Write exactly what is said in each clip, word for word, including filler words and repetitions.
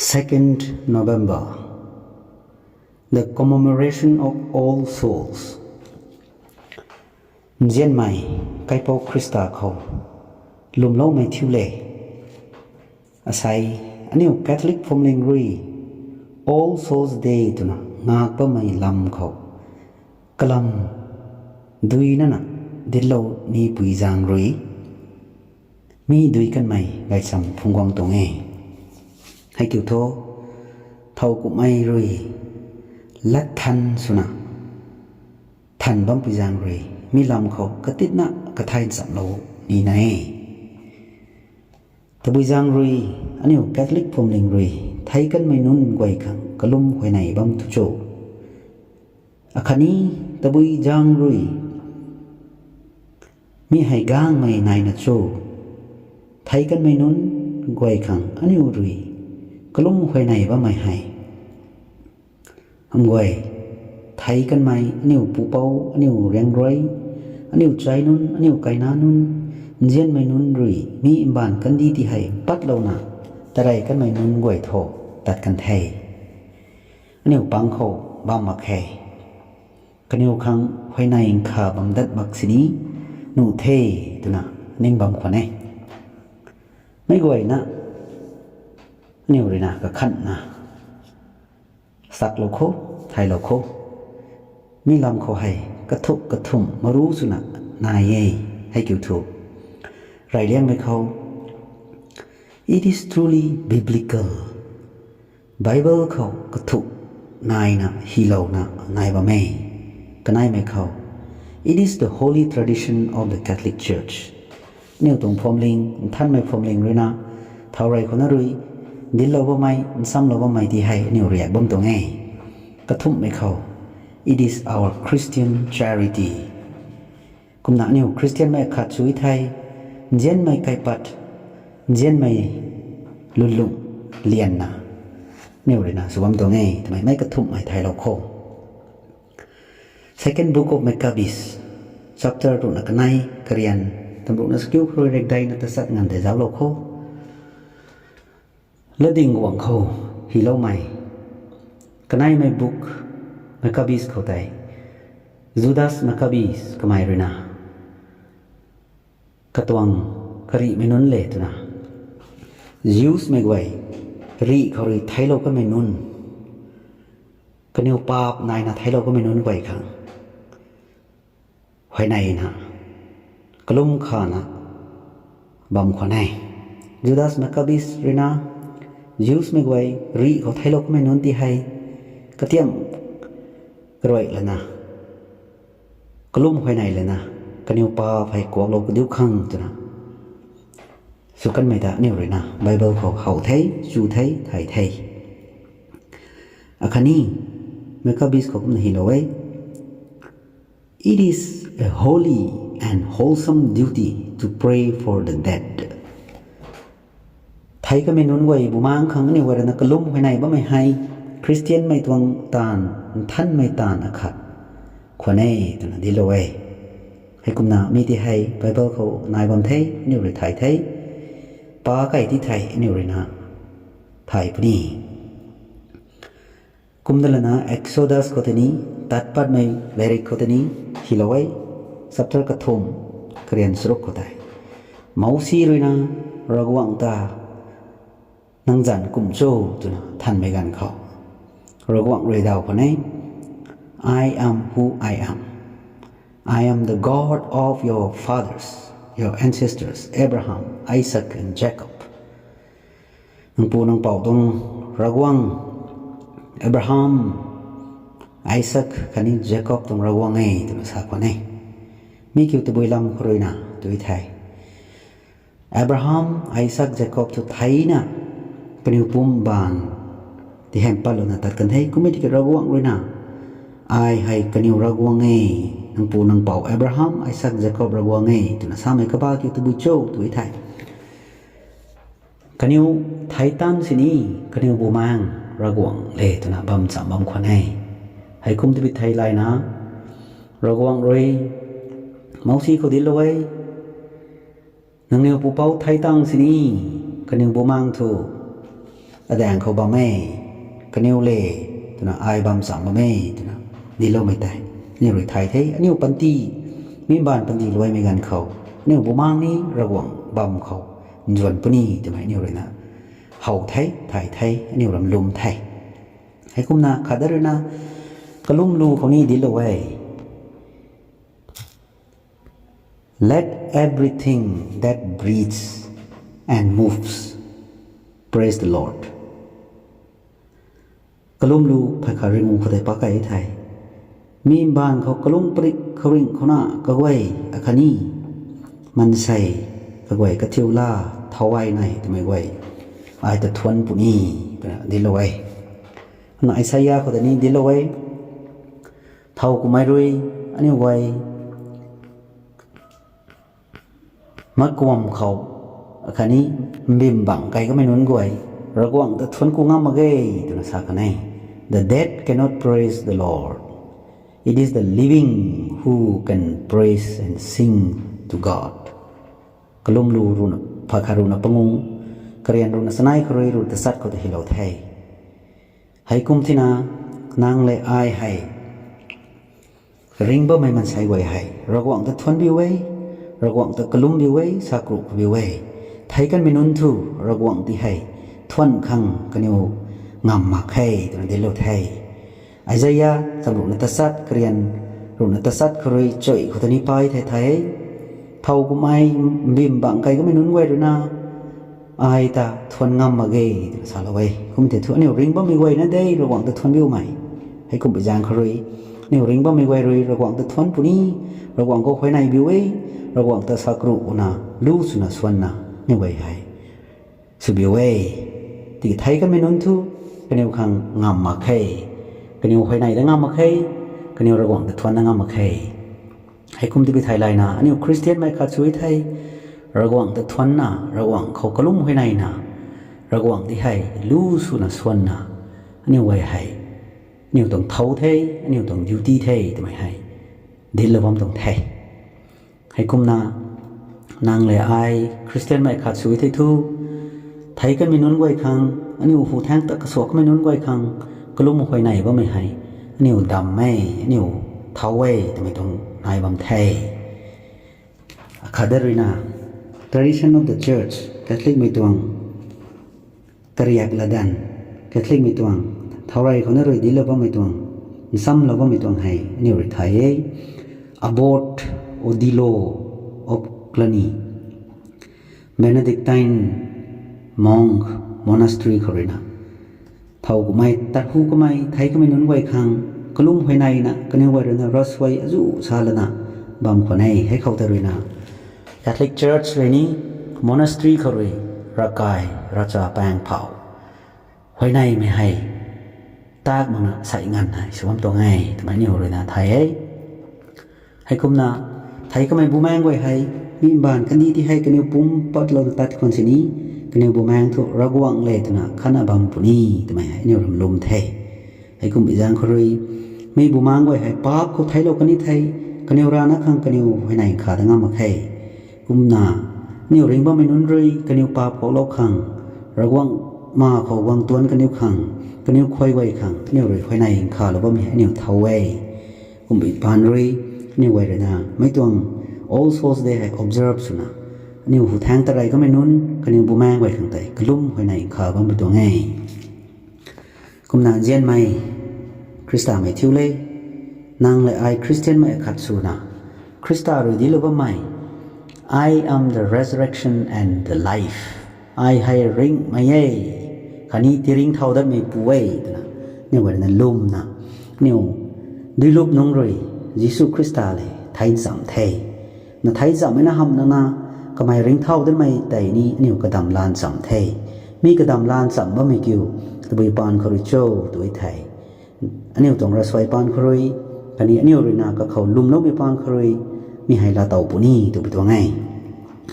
Second November, the commemoration of All Souls. Nzianmei kaipouc Khrista khou lwmloumei thiu le. Asei, aniu Catholic phuamling rui All Souls Day twna ngak bammei lam khou kalam dui nana dinclou nipui zaeng rui mi dui kanmei gaychamv phungc guang tuang e. Heikiu thu, thow kumhmei rui lat than swna than bampui zaeng rui mi lam khou katitna kathai nchamlou nina e. Tabui zaeng rui, aniu Catholic phuamling rui thei kanmei nunc guay khang kalum huayney bam tu cho? Akhatni, tabui zaeng rui mi hei gangmei naina cho? Thei kanmei nunc guay khang aniu rui kalum huayney bammei hei, hamh guay, thei kanmei aniu pupouc, aniu riangruai, aniu chai nunc, aniu kaina nunc, nzianmei nunc rui mi mbaanv kandih ti hei patlouna tarey kanmei nunc guay tho tat kan the. Aniu pang khou bam mak khe. Kaniw khang huayney nkha bam dat mak sini nuh the twna ning bam khwan e. Meic guayna aniu ruina kakhanna saklou kho, thaylou kho. Mi lam khou hei kathumh kathumh maru swna nai e. Heikiu thu, reyliangmei khou, it is truly biblical. Bible khou kathumh naina hylouna nai bam e. Kaneimei khou, it is the holy tradition of the Catholic Church. Aniu tuang phuamling, nthanmei phuamling ruina thau rey khou na rui dinclou bammei, nsamlou bammei ti hei aniu riak bam tuang e. Kathumhmei khou, it is our Christian charity. Kumna aniu Khristianmei khat sw thei, nzianmei kaipat, nzianmei lwnlung lianna aniu ruina sw bam tuang e twmei meic kathumhmei thaylou kho. Second Book of Maccabees, chapter ruhna kanei, karian tamruhna sakiu khou rui rekdeina tachat nganv tei zauclou kho. Latdyng guangc khou hyloumei kaneimei book Maccabees khou tei, Judas Maccabees kamei ruina katuang karihmei nunc le twna, Jewsmei guay rih khou rui theiclou kamei nunc, kaniw paap naina theiclou kamei nunc guay khang huayneina kalum khana bam khwan e. Judas Maccabees ruina Jewsmei guay rih khou theiclou kamei nunc ti hei katiamh karuai lana, kalum huayney lana, kaniw paap hei kuaklou kadiu khang twna sw kanmei ta aniu ruina Bible khou how the, chu the, thay the. Akhatni, Maccabees khou kumna hylou e, it is a holy and wholesome duty to pray for the dead. Thei kamei nunc guay bumaengc khang aniu guay ruina kalum huayney bammei hei Khristianmei tuang taanv, nthanmei taanv akhat khwan e twna dinclou e. Heikumna mi ti hei Bible khou nai bam the, aniu rui thay the, pa key ti thei aniu ruina thay puni. Kumna lana Exodus khou tei ni, Tatpatmei Lairik khou tei ni hylou e, chapter kathumh, karian charuk khou tei, Mousi ruina Ravguangc ta nang zanc kum cho twna thanmei ganv khou, Ravguangc rui daw khwan e, I am who I am. I am the God of your fathers, your ancestors, Abraham, Isaac and Jacob. Nang pu nang pou tuang Ravguangc, Abraham, Isaac khatni Jacob tuang Ravguangc e twna sa khwan e. Mi kiu tabui lam khou ruina tu thei, Abraham, Isaac, Jacob thu theina kaniw pum baanv ti hei patlouna tat kan the. Kummei tiki Ravguangc ruina, ai hei kaniw Ravguangc e, nang pu nang pou Abraham, Isaac, Jacob Ravguangc e twna samei kaba kiu tabui cho tu thei, kaniw thei tan sini, kaniw bumaengc Ravguangc le twna bam cham bam khwan e. Heikum tabui thei layna, Ravguangc rui Mousi khou dinclou e, nangniw pupouc thei tang sini, kaniw bumaengc thu kadaeng khou bam e, kaniw le, twna ai bam cham bam e, twna dincloumei tei aniu rui thay the. Aniu panty, mi mbaanv panty luaimei ganv khou aniu bumaeng ni Ravguangc bam khou nzuan puni twmei aniu ruina how the, thay the, aniu ram lwm the. Heikumna khatdat ruina kalum lu khou ni dinclou e. Let everything that breathes and moves praise the Lord. Kalum lu phey kha ringu khou tei pakei the. Mi mbaanv khou kalung parik khou ringh khouna kaguay akhatni maansei kaguay kathiu la thau ai nei twmei guay ai ta thuanc puni twna dinclou e. Na Isaia khou tei ni dinclou e. Thow kumhmei rui aniu guay makuam khou akhatni mbim bangc kai kamei nunc guay Ravguangc ta thuanc ku ngam mak ge twna sa kan e. The dead cannot praise the Lord. It is the living who can praise and sing to God. Kalum lu ruhna, phey kha ruhna pangu, karian ruhna chanei khou rui ruh tachat khou ta hylou the. Heikum thina nang le ai hei ringh bammei maansei guay hei Ravguangc ta thuanc biu e, Ravguangc ta kalum biu e, sakruh khou biu e. Theic kanmei nunc thu Ravguangc ti hei thuanc khang kaniw ngam mak khe twna dinclou the. Isaia cham ruhna tachat, karian ruhna tachat khou rui chuy khou ta ni pey the the. Thow kumhmei mbim bangc kai kamei nunc guay ruina ai ta thuanc ngam mak ge twna salou e. Kum tei thu aniu ringh bammei guay na de Ravguangc ta thuanc biumei. Heikum pui zaeng khou rui aniu ringh bammei guay rui Ravguangc ta thuanc puni, Ravguangc khou huayney biu e, Ravguangc ta sakruh na, lu swna swanna aniu guay hei sw biu e. Tiki theic kanmei nunc thu kaniw khang ngam mak khe, kaniw huayney da ngam mak khe, kaniw Ravguangc ta thuanc da ngam mak khe. Heikum tiki thei layna aniu Khristianmei khat sw the, Ravguangc ta thuancna, Ravguangc khou kalum huayneyna, Ravguangc ti hei lu swna swanna aniu guay hei aniu tuang thow the, aniu tuang duty the twmei hei dinclou bam tuang the. Heikumna nang le ai Khristianmei khat sw the thu, theic kanmei nunc guay khang, aniu hu thaeng ta kasuak kamei nunc guay khang kalum huayney bammei hei aniu dam e, aniu thow e twmei tuang nai bam the. Khatdat ruina tradition of the church, Catholicmei tuang kariak latdanv, Catholicmei tuang thow rey khou na rui dinclou bammei tuang, nsamlou bammei tuang hei aniu rui thay e. Abbot Odilo of Cluny, Benedictine monk, monastery khou ruina thow kumhmei, tarhu kamei, theic kamei nunc guay khang kalum huayneyna kaniw guay ruina ravsuai azuh sa lana bam khwan e. Hei khou tei ruina Catholic Church rui ni monastery khou rui ravkai ravcha paeng phou huayneymei hei tak makna sei nganv hei sw bam tuang e twmei aniu ruina thay e. Heikumna theic kamei bumaengc guay hei mi mbaanv kandih ti hei kaniw pumc patlouna tat khwan sini, kaniw bumaengc thu Ravguangc le twna khatna bam puni twmei hei aniu ram lwm the. Heikum bi zaeng khou rui mi bumaengc guay hei paap khou theiclou kan ni the, kaniw rana khang kaniw huayney kha dat ngam mak khe. Kumna aniu ringh bammei nunc rui kaniw paap khou lou khang, Ravguangc ma khou guang tuanc kaniw khang, kaniw khuay guay khang aniu rui huayney khalou bammei hei aniu thow e. Kumbi paan rui aniu guay ruina mei tuang All Souls Day hei observe swna aniu hu thaeng ta rey kamei nunc kaniw bumaengc guay khang tei kalum huayney kha bammei tuang e. Kumna nzianmei Khristamei thiu le, nang le ai Khristianmei akhat swna Khrista rui dinclou bammei, I am the resurrection and the life, ai hei ringhmei e khatni tiringcthau datmeipu e twna aniu guay ruina lwmna aniu duilup nungc rui Jisu Khrista le thei nchamc the. Na thei nchamhmei na hamh nana kamei ringcthau datmei tei ni aniu kadam laanv cham the. Mi kadam laanv cham bammei kiu tabui paan khou rui cho tw thei, aniu tuang ravsuai paan khou rui khatni aniu ruina kakhou lwmloumei paan khou rui mi hei laatow puni twpui tuang e.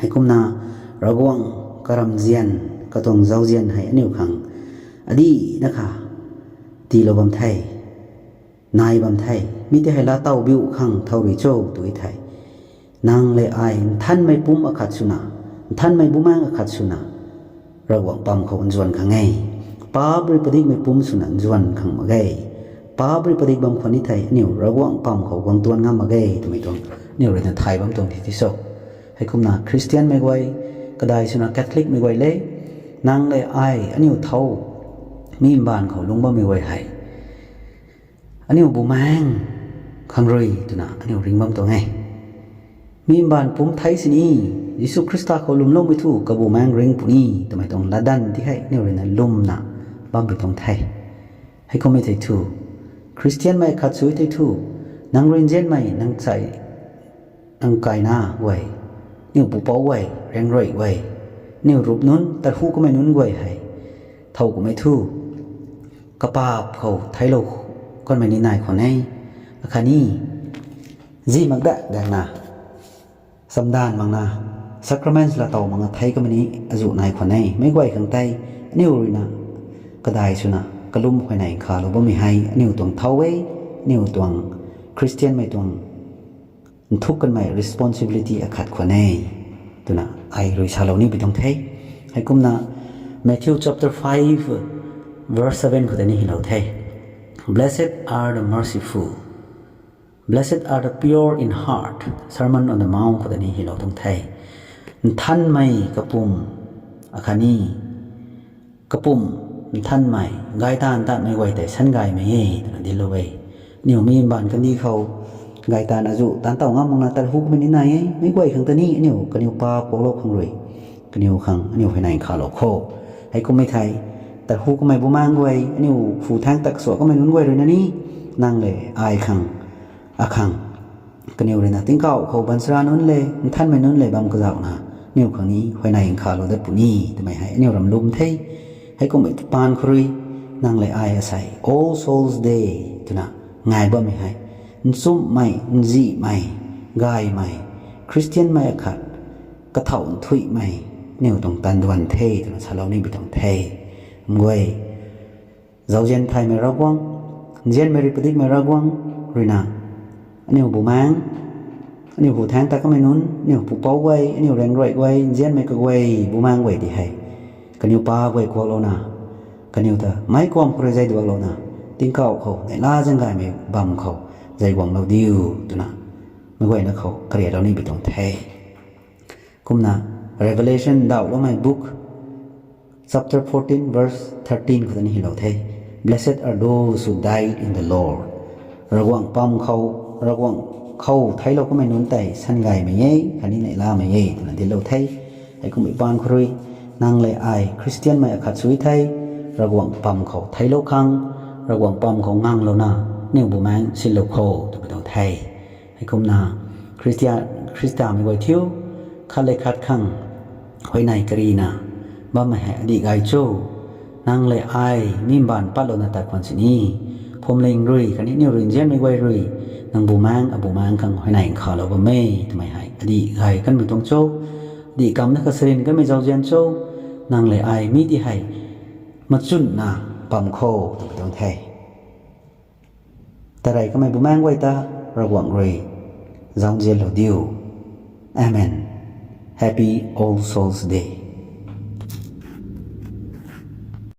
Heikumna Ravguangc karamzian, katuang zauzian hei aniu khang adihna kha tiilou bam the, nai bam the. Mi tei hei laatow biu khang thow rui cho tw thei, nang le ai nthanmei pumc akhat swna, nthanmei bumaengc akhat swna Ravguangc pam khou nzuan khang e. Paap rui padikmei pumc swna nzuan khang mak ge. Paap rui padik bam khwan ni thei aniu Ravguangc pam khou guang tuan ngam mak ge twmei tuang aniu ruina thay bam tuang the ti cho. Heikumna Khristianmei guay, kadai swna Catholicmei guay le, nang le ai aniu thow mi mbaanv khou lungc bammei guay hei aniu Bumaengc khang rui twna aniu ring bam tuang e. Mi mbaanv pumc thei sini Jisu Khrista khou lwmloumei thu kabumaengc ring puni twmei tuang latdanv ti hei aniu ruina lwmna bampui tuang the. Heikummei thei thu, Khristianmei khat sw thei thu, nang rui nzianmei nang chai, nang kaina guay, aniu pupouc guay, riangruai guay, aniu rup nunc, tarhu kamei nunc guay hei thow kummei thu kapaap khou theiclou kanmei ni nai khwan e. Akhatni zi mak da dakna, chamdanv makna, sacraments laa tow makna thei kamei ni azuh nai khwan e. Meic guay khang tei aniu ruina kadai swna kalum huayney nkhavlou bammei hei aniu tuang thow e, aniu tuang Khristianmei tuang nthuk kanmei responsibility akhat khwan e twna ai rui salou nipui tuang the. Heikumna Matthew chapter five verse seven khou tei ni hylou the, Blessed are the merciful, Blessed are the pure in heart, Sermon on the Mount khou tei ni hylou tuang the. Nthanmei kapwm, akhatni kapwm nthanmei, gaytaanv taanmei guay tei sangaymei e twna dinclou e. Aniu mi mbaanv kandih khou gaytaanv azuh taanc tow ngam makna tarhu kamei ni nai e. Meic guay khang ta ni aniu kaniw paap kuaklou khang rui kaniw khang aniu huayney nkhavlou kho. Heikummei thei, tarhu kamei bumaengc guay, aniu phu thaengc tak suak kamei nunc guay ruina ni, nang le ai khang, akhang, kaniw ruina tingkauh khou baanchara nunc le nthanmei nunc le bam kazauhna aniu khang ni huayney nkhavlou dat puni twmei hei aniu ram lwm the. Heikummei paan khou rui nang le ai asei All Souls Day twna ngai bammei hei nchumhmei, nzihmei, gaymei, Khristianmei akhat kathauh nthuihmei aniu tuang tanduan the twna salou nipui tuang the. Mguay, zauzian thaymei Ravguangc, nzianmei rui padikmei Ravguangc ruina aniu bumaengc, aniu phu thaengc tak kamei nunc, aniu pupouc guay, aniu riangruai guay, nzianmei kaguay, bumaengc guay di hei kaniw paap guay kuaklouna, kaniw ta meic kuam khou rui zay duaklouna, tingkauh khou neihla zaenggaymei bam khou zay guanglou diu twna meic guayna khou kariatlou nipui tuang the. Kumna Revelation ndauhloumei book, chapter fourteen verse thirteen khou tei ni hylou the, Blessed are those who died in the Lord. Ravguangc pam khou, Ravguangc khou theiclou kamei nunc tei sangaymei e khatni neihlamei e twna dinclou the. Heikummei paan khou rui nang le ai Khristianmei akhat sw thei, Ravguangc pam khou theiclou khang, Ravguangc pam khou nganglouna aniu bumaengc sinlou kho twmei tuang the. Heikumna Khristia, Khristamei guay thiu, khat le khat khang huayney karina bammei hei adih gay cho. Nang le ai mi mbaanv patlouna tat khwan sini, phuamling rui khatni aniu rui nzianmei guay rui nang bumaengc, abumaengc khang huayney nkhavlou bam e twmei hei adih gay kanmei tuang cho. Dih kamna kasarin kanmei zauzian cho. Nang le ai mi ti hei machunna pam kho twmei tuang the. Tarey kamei bumaengc guay ta Ravguangc rui zauzianlou diu. Amen. Happy All Souls Day.